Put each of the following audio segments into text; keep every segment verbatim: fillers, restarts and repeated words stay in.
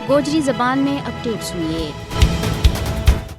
گوجری زبان میں اپڈیٹ سنیے۔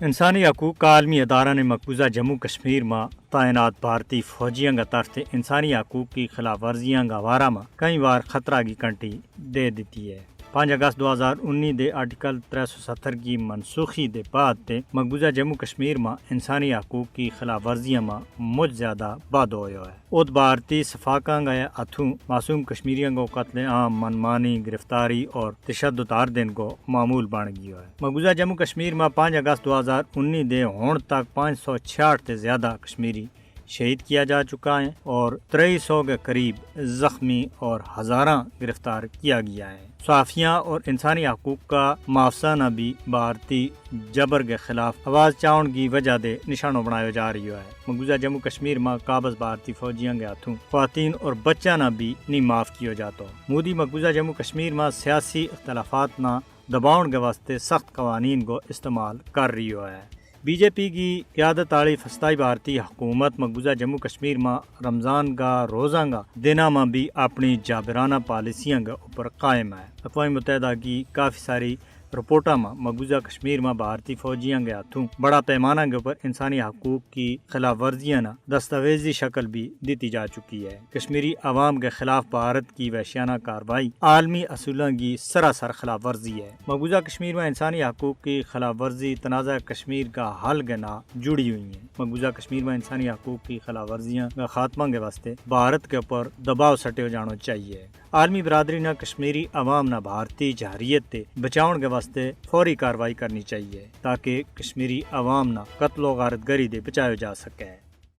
انسانی حقوق کا عالمی ادارہ نے مقبوضہ جموں کشمیر ما تعینات بھارتی فوجیاں کا طرف تے انسانی حقوق کی خلاف ورزیاں کا وارا ما کئی وار خطرہ کی کنٹی دے دتی ہے۔ پانچ اگست دو ہزار انی دے آرٹیکل ترے سو ستر کی منسوخی دے بعد تے مقبوضہ جموں کشمیر ما انسانی حقوق کی خلاف ورزیاں ما مچ زیادہ بھادو ہویو ہے۔ ات بھارتی صفاقاں گئے ہتھوں معصوم کشمیریاں کو قتل عام، منمانی گرفتاری اور تشدد ہر دن کو معمول بن گیو ہے۔ مقبوضہ جموں کشمیر ما پانچ اگست دو ہزار انی دے ہون تک پانچ سو چھیاٹھ تے زیادہ کشمیری شہید کیا جا چکا ہیں اور ترئی سو کے قریب زخمی اور ہزاراں گرفتار کیا گیا ہیں۔ صحافیاں اور انسانی حقوق کا محافظہ نا بھی بھارتی جبر کے خلاف آواز چاؤن کی وجہ دے نشانو بنایو جا رہیو ہے۔ مقبوضہ جموں کشمیر ما قابض بھارتی فوجیاں کے ہتھوں خواتین اور بچہ نا بھی نہیں معاف کیو جاتو۔ مودی مقبوضہ جموں کشمیر ما سیاسی اختلافات نا دباؤن کے واسطے سخت قوانین کو استعمال کر رہیو ہے۔ بی جے پی کی قیادت آڑی فستائی بھارتی حکومت مقبوضہ جموں کشمیر ما رمضان کا روزاں کا دناں ما بھی اپنی جابرانہ پالیسیاں کے اپر قائم ہے۔ اقوام متحدہ کی کافی ساری رپورٹاں ما مقبوضہ کشمیر ما بھارتی فوجیاں کے ہتھوں بڑا پیمانہ کے اپر انسانی حقوق کی خلاف ورزیاں نا دستاویزی شکل بھی دتی جا چکی ہے۔ کشمیری عوام کے خلاف بھارت کی وحشیانہ کاروائی عالمی اصولاں کی سراسر خلاف ورزی ہے۔ مقبوضہ کشمیر ما انسانی حقوق کی خلاف ورزی تنازعہ کشمیر کا حل کے نا جڑی ہوئی ہیں۔ مقبوضہ کشمیر ما انسانی حقوق کی خلاف ورزیاں کا خاتمہ کے واسطے بھارت کے اپر دباؤ سٹیو جانو چاہیے۔ عالمی برادری نا کشمیری عوام نا بھارتی جارحیت تے بچاؤن کے واسطے فوری کاروائی کرنی چاہیے تاکہ کشمیری عوام نا قتل و غارت گری دے بچایو جا سکے۔